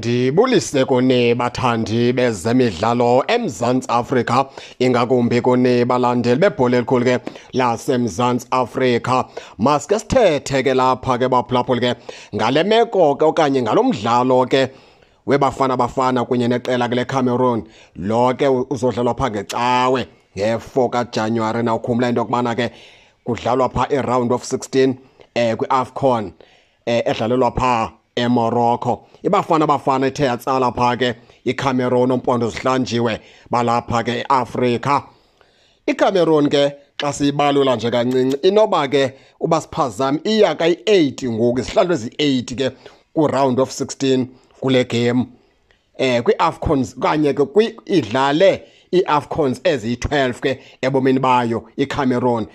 Mandibulise kuni bathandi bezemidlalo eMzantsi Afrika, ingakumbi kuni balandeli bebhola elikhulu ke laseMzantsi Afrika. Masike sithethe ke lapha ke baphulaphuli ke ngale meko ke okanye ngalo mdlalo ke weBafana Bafana kunye neqela ke leCameroon, lo ke uzodlalwa pha ngeCawe nge-4 kaJanuwari. Nawukhumbula into yokubana ke kudlalwa pha i-round of 16 kwi-AFCON edlalelwa pha eMorocco. IBafana Bafana ithe yatsala pha ke iCameroon, ompondo zihlanjiwe balapha ke eAfrika. ICameroon ke xa siyibalula nje kancinci, inoba ke uba siphazami iya kayi-8 ngoku, izihlandlo ezi-8 ke ku-round of 16 kule game kwi-AFCON, kanye ke idlale ii-AFCONs eziyi-12 ke ebomini bayo iCameroon.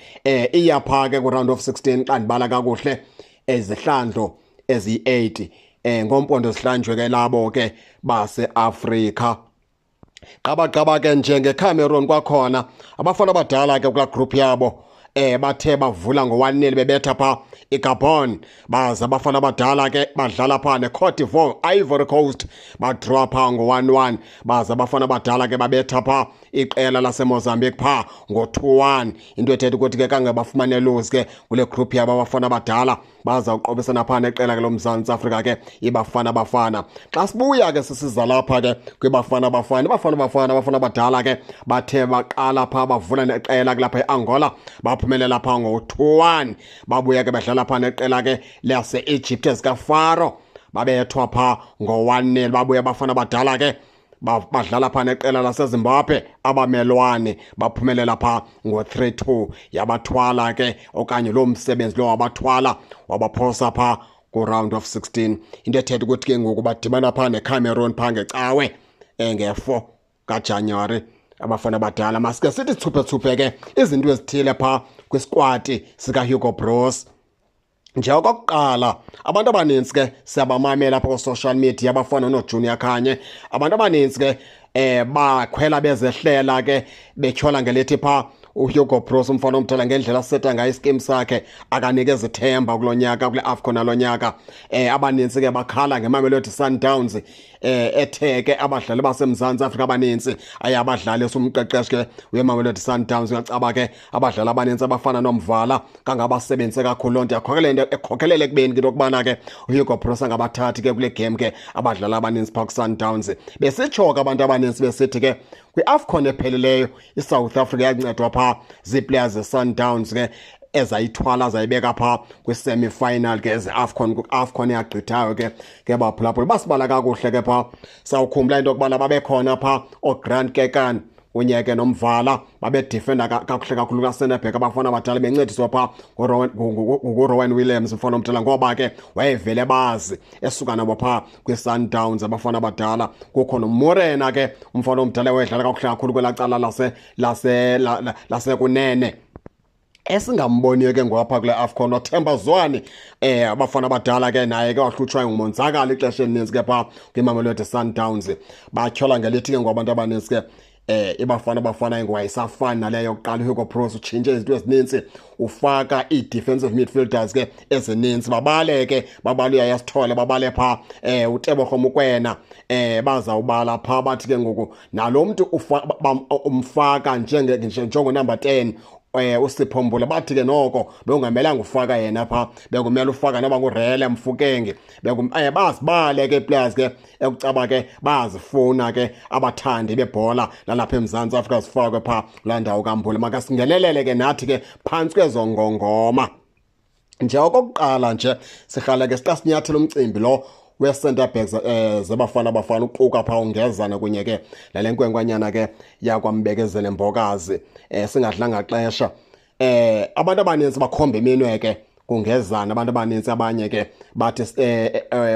Iya pha ke ku-round of 16 xa ndibala kakuhle ezihlandlo eziyi-8, ngompondo zihlanjwe ke labo ke base-Afrika. Qabaqaba ke njengeCameroon kwakhona, abafana abadala ke kulaa group yabo bathe bavula ngo-1-0 bebetha pha iGabon, baza abafana abadala ke badlala pha neCote d'Ivoire, Ivory Coast, badraw pha ngo-1-1, baza abafana abadala ke babetha pha iqela laseMozambique pha ngo-2-1. Into ethetha ukuthi ke kange bafumane lose ke kule group yabo abafana abadala, baza uqobisana pha neqela ke loMzantsi Afrika ke iBafana Bafana. Xa sibuya ke sisiza lapha ke kwiBafana Bafana, iBafana Bafana abafana abadala ke bathe baqala pha bavula neqela kulapha eAngola, baphumelela pha ngo-2-1. Babuya ke badlala pha neqela ke lase-Egypt ezikaFaro, babethwa pha ngo-1-0. Babuya abafana abadala ke badlala pha neqela laseZimbabwe abamelwane, baphumelela pha ngo-3-2. Yabathwala ke okanye loo msebenzi lo wabathwala wabaphosa pha ku-round of 16, into ethetha ukuthi ke ngoku badibana pha neCameroon pha ngeCawe nge-4 kaJanuwari abafana abadala. Masike sithi thuphe ke izinto ezithile pha kwisquad sikaHugo Broos. Nje okokuqala, abantu abaninzi ke siyabamamela apha ku-social media abafana noJunior Khanye. Abantu abaninzi ke bakhwela bezehlela ke betyhola ngelithi pha uHugo Broos, umfana omdala, ngendlela aseta ngayo iskim sakhe akanikeza ithemba kulo nyaka kule AFCON nalo nyaka. Abaninzi ke bakhala ngeMamelodi Sundowns ethe ke abadlali baseMzantsi Afrika abaninzi ayabadlalisa umqeqeshi ke weMamelodi Sundowns. Uyacaba ke abadlali abaninzi abafana noMvala kangabasebenzise kakhulu, loo nto yakhokelela ekhokelele ekubeni ke into yokubana ke uHugo Broos angabathathi ke kule game ke abadlali abaninzi phaa ku-Sundowns. Besitsho ke abantu abaninzi besithi ke kwi-AFCON ephelileyo iSouth Africa yancedwa phaa zii-players ze-Sundowns ke ezayithwala zayibeka phaa kwi-semi-final ke eze-AFCON, ku-AFCON eyagqithayo ke. Ke baphulaphula basibala kakuhle ke phaa, sawukhumbula into yokubana babekhona phaa ooGrant Kekana kunye ke noMvala, babedifenda kakuhle kakhulu ka-centre back abafana abadala, bencediswa phaa nguRowan Williams, umfana omdala, ngoba ke wayevele bazi esuka nabo phaa kwi-Sundowns abafana abadala. Kukho noMorena ke, umfana omdala, wayedlala kakuhle kakhulu kwelaa cala lasekunene. Esingamboniyo ke ngwapha kule AFCON noThemba Zwane, abafana abadala ke naye ke wahlutshwa ngumonzakalo ixesha elininzi ke phaa kwiMamelodi Sundowns. Batyhola ngelithi ke ngobantu abaninzi ke iBafana Bafana ingwayisafani naleyo yokuqala. UHugo Broos utshintshe izinto ezininzi, ufaka ii-defensive midfielders ke ezininzi, babale ke babale uYaya Sithole, babale phaa uTeboho Mokoena, bazawubala phaa bathi ke ngoku nalo mntu umfaka njengo number 10 uSipho Mbule, bathi ke noko bekungamelanga ufaka yena phaa, bekumele ufaka noba nguRele Mofokeng. Bazibale ke players ke ekucaba ke bazifuna ke abathandi bebhola lalapha eMzantsi Afrika zifakwe phaa kulaa ndawo kaMbule. Makasingenelele ke nathi ke phantsi kwezo ngongoma. Nje okokuqala nje sihlala ke sixa sinyathela umcimbi lo we-center backs zeBafana Bafana, uquka phaa uNgezana kunye ke nale nkwenkwanyana ke yakwaMbekezele Mbokazi, singadlanga xesha, abantu abaninzi bakhomba iminwe ke kuNgezana. Abantu abaninzi abanye ke bathi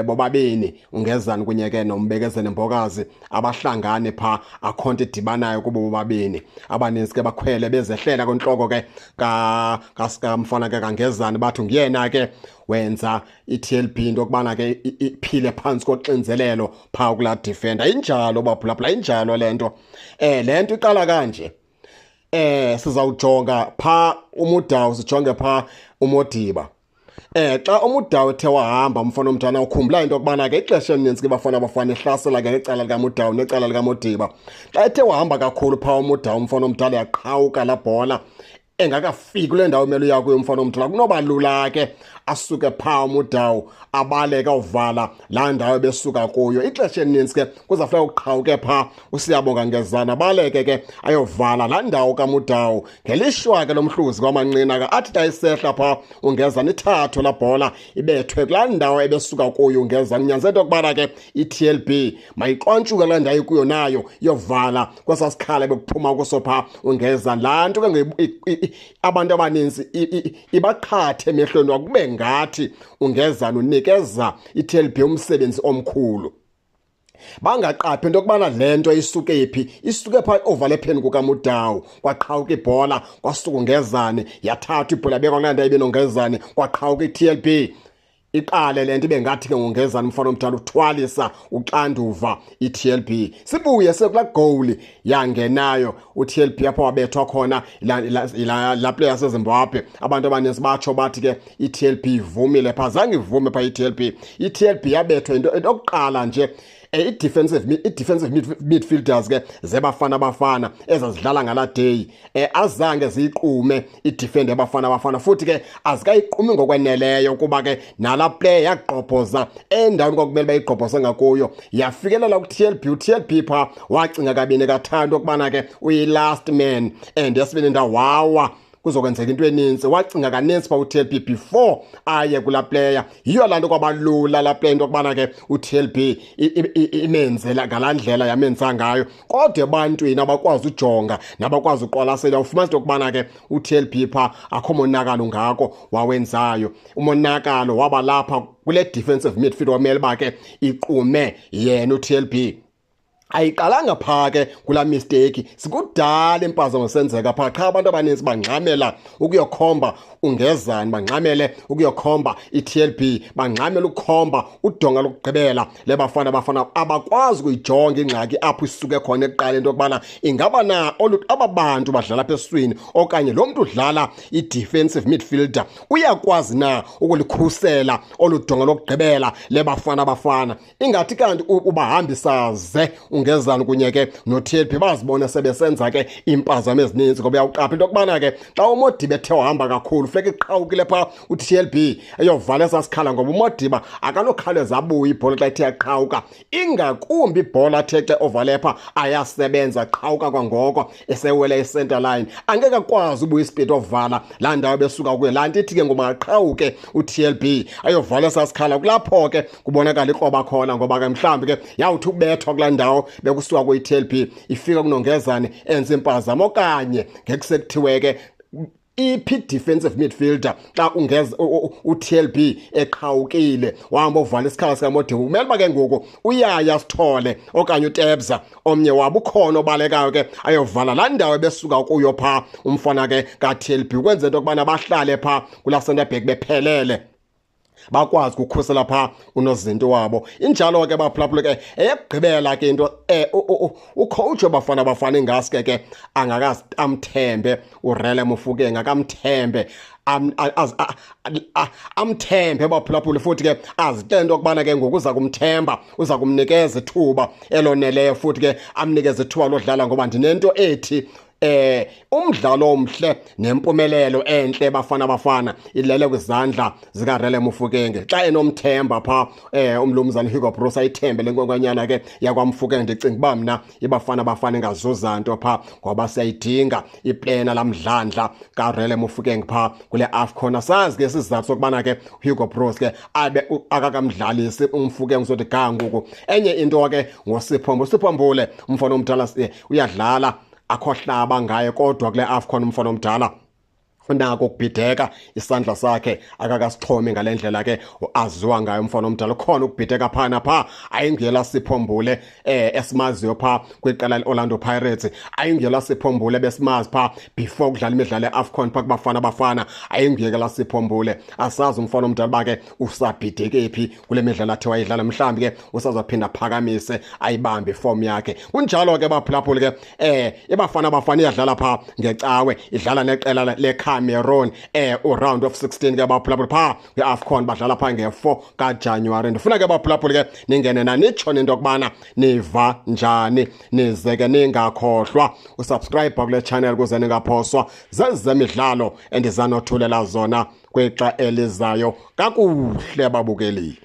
bobabini uNgezana kunye ke noMbekezele Mbokazi abahlangani pha, akho nto idibanayo kubo bobabini. Abaninzi ke bakhwele bezehlela kwintloko ke kamfana ke kaNgezana, bathi nguyena ke wenza i-TLB into yokubana ke iphile phantsi koxinzelelo phaa kulaa defender. Injalo baphulaphula, injalo le nto. Le nto iqala kanje: sizawujonga pha uMudau, sijonge pha uModiba. Xa uMudau ethe wahamba, umfana omdala, ukhumbula into yokubana ke ixesha elinintsi ke Bafana Bafana ihlasela ke ngecala likaMudau necala likaModiba. Xa ethe wahamba kakhulu phaa uMudau, umfana omdala, yaqhawuka laa bhola engakafiki kule ndawo emele uya kuyo umfana omdala, kunoba lula ke asuke phaa uMudau abaleke uvala laa ndawo ebesuka kuyo. Ixesha elinintsi ke kuzawufuneka uqhawuke phaa uSiyabonga Ngezana, abaleke ke ayovala laa ndawo kaMudau. Ngelishwa ke lomhluzi kwamanqina ke athi xa isehla phaa uNgezana, ithathwe laa bhola ibethwe kulaa ndawo ebesuka kuyo uNgezana. Unyanzeleka into yokubana ke i-TLB mayiqwantshuke kulaa ndawo ikuyo nayo iyovala kwesaa sikhala bekuphuma kuso phaa uNgezana. Laa nto ke abantu abaninzi ibaqhathe emehlweni, wakube ngathi uNgezana unikeza i-TLB umsebenzi omkhulu, bangaqaphi into yokubana le nto isuke phi. Isuke phaa overlapheni kukaMudau, kwaqhawuka ibhola, kwasuka uNgezane, yathathwa ibhola yabekwa kulaa ndawo ibinoNgezane, kwaqhawuka i-TLB. Iqale le nto ibe ngathi ke ngoNgezana umfana omdala uthwalisa uxanduva i-TLB. Sibuye sekulaa gowuli yangenayo u-TLB apho wabethwa khona la player yaseZimbabwe. Abantu abaninzi batsho bathi ke i-TLB ivumile phaa. Zange ivume phaa i-TLB. I-TLB yabethwa into yokuqala nje, i-defensive midfielders ke zeBafana Bafana ezazidlala ngalaa day azange ziyiqume i-defender yaBafana Bafana, futhi ke azikayiqumi ngokweneleyo, kuba ke nalaa player yagqobhoza endaweni kwakumele bayigqobhoze ngakuyo, yafikelela ku-TLB. U-TLB phaa wacinga kabini kathathu okubana ke uyi-last man and yesibini indawo wawa kuzokwenzeka into eninzi. Wacinga kaninzi phaa u-TLB before aye kulaa player. Yiyo laa nto kwabalula laa player into yokubana ke u-TLB imenzela ngalaa ndlela yamenza ngayo. Kodwa ebantwini abakwazi ujonga nabakwazi uqwalasela, ufumanisa into yokubana ke u-TLB phaa akho monakalo ngako wawenzayo. Umonakalo waba lapha kule defensive midfield wamele uba ke iqume yena u-TLB. Ayiqalanga phaa ke kulaa mistake, sikudala impazamo senzeka phaa, qha abantu abaninzi bangxamela ukuyokhomba uNgezani, bangxamele ukuyokhomba i-TLB, bangxamele ukukhomba udonga lokugqibela leBafana Bafana. Abakwazi ukuyijonga ingxaki apho isuke khona ekuqala, into yokubana ingaba na aba bantu badlala apha esiswini okanye lo mntu udlala i-defensive midfielder uyakwazi na ukulikhusela olu donga lokugqibela leBafana Bafana. Ingathi kanti ubahambisa ze uNgezana kunye ke no-TLB, bazibone sebesenza ke iimpazamo ezininzi, ngoba uyawuqapha into yokubana ke xa uModiba ethe wahamba kakhulu, funeka iqhawukile phaa u-TLB eyovala esaa sikhala, ngoba uModiba akanokhawuleza abuye ibhola xa ithe yaqhawuka, ingakumbi ibhola athe xa overlapha ayasebenza qhawuka kwangoko esewele i-center line, angeke akwazi ubuya ispeed ovala laa ndawo besuka kuyo. Laa nto ithi ke ngoba aqhawuke u-TLB ayovala esaa sikhala, kulapho ke kubonakala ikroba khona, ngoba ke mhlawumbi ke yawuthi ubethwa kulaa ndawo bekusuka kuyi-TLB ifika kunoNgezane enze impazamo, okanye ngekusekuthiwe ke iphi defensive midfielder xa ungeza u-TLB eqhawukile wahamba uvala isikhala sikaModiba, kumele uba ke ngoku uyaya Sithole okanye uTebza, omnye wabo ukhona obalekayo ke ayovala laa ndawo ebesuka kuyo phaa umfana ke ka-TLB, ukwenzela into yokubana bahlale phaa kulaa centre back bephelele, bakwazi ukukhusela phaa unozinto wabo. Injalo ke baphulaphula. Ke eyokugqibela ke into, ucoach weBafana Bafana ingaske ke angakazi amthembe uRele Mofokeng, akamthembe amthembe baphulaphula, futhi ke azitshele into yokubana ke ngoku uza kumthemba, uza kumnikeza ithuba eloneleyo, futhi ke amnikeze ithuba lodlala, ngoba ndinento ethi umdlalo omhle nempumelelo enhle Bafana Bafana ilele kwizandla zikaRele Mofokeng. Xa enomthemba pha umlumzana Hugo Broos, ayithembe lenkwenkwenyana ke yakwaMofokeng, ndicinga uba mna iBafana Bafana ingazuza nto pha, ngoba siyayidinga iplena lamdlandla kaRele Mofokeng pha kule AFCON. Asazi ke isizathu sokubana ke Hugo Broos ke abe akakamdlalisi uMofokeng uzothi ga ngoku. Enye into ke ngoSipho, uSipho Mbule, umfana omdala, uyadlala, akhohlaba ngaye, kodwa kule AFCON umfana omdala unako ukubhideka, isandla sakhe akakasixhomi ngale ndlela ke aziwa ngayo umfana omdala. Ukhona ukubhideka phaa naphaa, ayinguyela Sipho Mbule esimaziyo phaa kwiqela le-Orlando Pirates, ayinguyela Sipho Mbule besimazi phaa before kudlala imidlalo ye-AFCON phaa kuBafana Bafana, ayinguyekela Sipho Mbule. Asazi umfana omdala uba ke usabhideke phi kule midlalo athe wayidlala, mhlawumbi ke usazophinda aphakamise ayibambe ifomu yakhe. Kunjalo ke baphulaphuli ke, iBafana Bafana iyadlala phaa ngecawe, idlala neqela le neCameroon uround of 16 ke baphulaphuli phaa kwi-AFCON, badlala phaa nge-4 kaJanuwari. Ndifuna ke baphulaphuli ke ningene nanitsho into yokubana niva njani, nize ke ningakhohlwa usubscribe kule channel ukuze ningaphoswa zezemidlalo endizanothulela zona kwixa elizayo. Kakuhle babukeli.